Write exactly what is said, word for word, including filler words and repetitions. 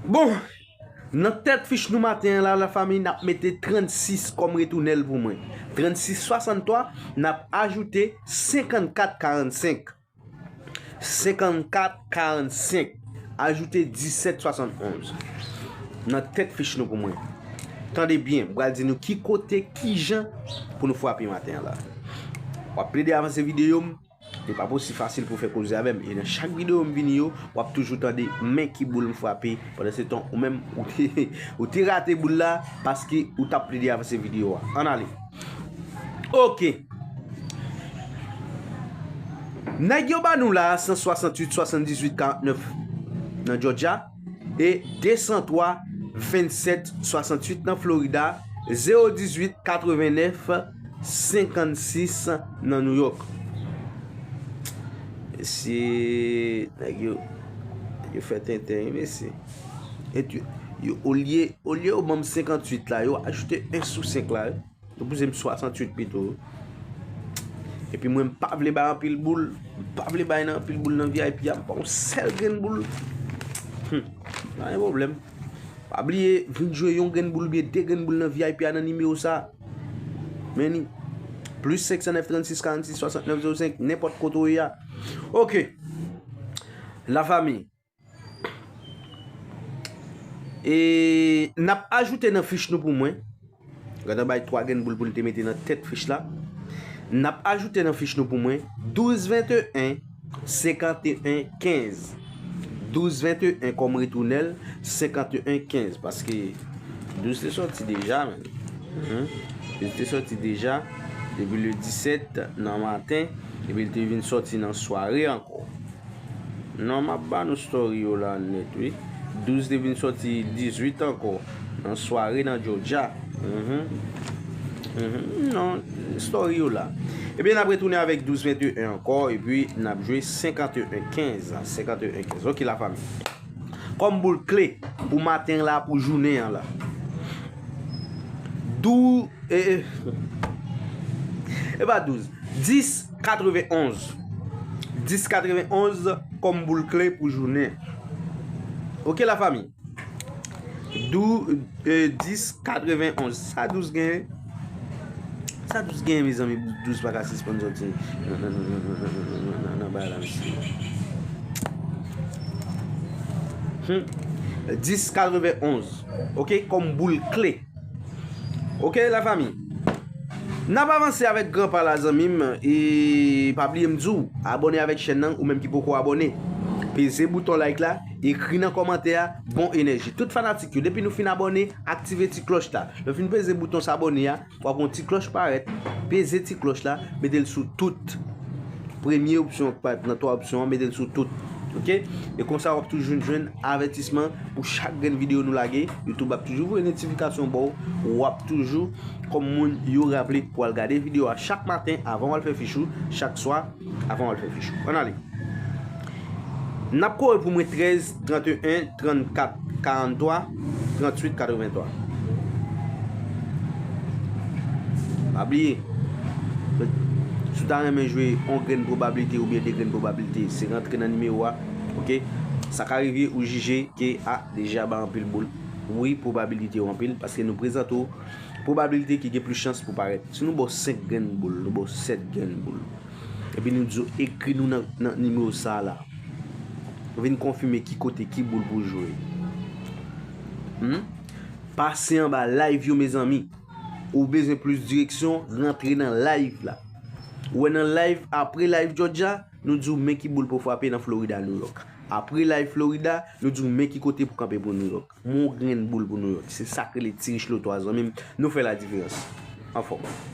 Bon, nan tèt fich nou maten an la, lafanmi, n ap mete trannsis kòm retounèl pou mwen. Trannsis swasanntwa, n ap ajoute senkannkat karannsenk. Senkannkat karannsenk. Ajoute disèt swasannonz. Nan tèt fich nou pou mwen. Tande byen, m pral di nou ki kote, ki jan pou nou frape maten an la. W ap plede avanse videyo m. Li pa posib fasil pou fè koze avè m. E nan chak videyo m vini yo, w ap toujou tande men ki boul m frape. Pandan se tan, ou menm, ou te, ou te rate boul la paske ou t ap plede avanse videyo a. Ann ale. Ok. Nèg yo ba nou la san swasantuit, swasanndizuit, karantnèf nan Georgia e de san twa, vennsèt, swasantuit nan Florida, zewo dizuit, katrevennèf, senkannsis nan New York. Mesye, nèg yo, nèg yo fè tenten, wi, mesye. Epi, yo, olye, olye yo ban m senkantuit la, yo ajoute en sou senk la, wi. Yo pouse m swasantuit pito. Epi mwen, m pa vle bay anpil boul. M pa vle bay nan anpil boul nan V I P a. M pa yon sèl grenn boul. Hmm. Pa gen pwoblèm. Pa bliye, vin jwe yon grenn boul oubyen de grenn boul nan V I P a nan nimewo sa. Men ni. Plis senk san nèf, trannsis, karannsis, swasantnèf, zewo senk, nenpòt kote w ye a. Ok. Lafanmi. E n ap ajoute nan fich nou pou mwen. Gade bay twa grenn boul pou l te mete nan tèt fich la. N ap ajoute nan fich nou pou mwen douz venteyen, senkanteyen kenz. Douz venteyen kòm retounèl, senkanteyen kenz. Paske douz te sòti deja, men. Mhm. Douz te sòti deja depi le disèt nan maten. Epi l te vin sòti nan sware ankò. Non, m ap ba nou story yo la nèt, wi. Douz te vin sòti dizuit ankò nan sware nan Georgia. Mhm. Mhm. Non, story yo la. Ebyen, n ap retounen avèk douz venteyen ankò, epi n ap jwe senkanteyen kenz. Senkanteyen kenz. Ok, lafanmi. Kòm boul kle pou maten la, pou jounen an la. Dou, e, e, e pa douz. Dis katrevenonz. Dis katrevenonz kòm boul kle pou jounen. Ok, lafanmi. Dou, e, dis katrevenonz. Sa douz gen? Sa douz gen, mezanmi? Douz pa ka sispann sòti nan, nan, nan, nan bagay la, mesye. Hmm. Dis katrevenonz. Ok, kòm boul kle. Ok, lafanmi. N ap avanse avèk Granpa la, zanmi m. E pa bliye m di w, abòne avèk chèn nan, ou menm ki poko abòne. Peze bouton like la, ekri nan kòmantè a, bon enèji. Tout fanatik yo, depi nou fin abòne, aktive ti klòch la. Lè w fin peze bouton s'abonner a, w ap wè yon ti klòch parèt, peze ti klòch la, mete l sou tout. Premye opsyon k parèt nan twa opsyon an, mete l sou tout. Ok? E konsa w ap toujou jwenn avètisman pou chak grenn videyo nou lage. YouTube ap toujou voye notifikasyon ba w. W ap toujou kòm moun yo raple pou w al gade videyo a chak maten avan w al fè fich ou, chak swa avan w al fè fich ou. Ann ale. N ap kore pou mwen trèz, tranteyen, trannkat, karantwa, tranntuit, katrevenntwa. Pa bliye, si w ta renmen jwe yon grenn pwobabilite oubyen de grenn pwobabilite, se rantre nan nimewo a, ok? Sa ka rive ou jije ke, a, deja bay anpil boul. Wi, pwobabilite yo anpil, paske nou prezante w pwobabilite ki gen plis chans pou parèt. Si nou ba w senk grenn boul, nou ba w sèt grenn boul. Epi nou di w ekri nou nan, nan nimewo sa a la. Vin konfime ki kote, ki boul pou w jwe. Hmm? Pase anba live yo, mezanmi. Ou bezwen plis direksyon, rantre nan live la. Ou wè nan live, apre live Georgia, nou di w men ki boul pou w frape nan Florida, New York. Apre live Florida, nou di w men ki kote pou kanpe pou New York. Men yon grenn boul pou New York. Se sa k rele Ti Rich Loto a, zanmi m. Nou fè ladiferans. Anfòm.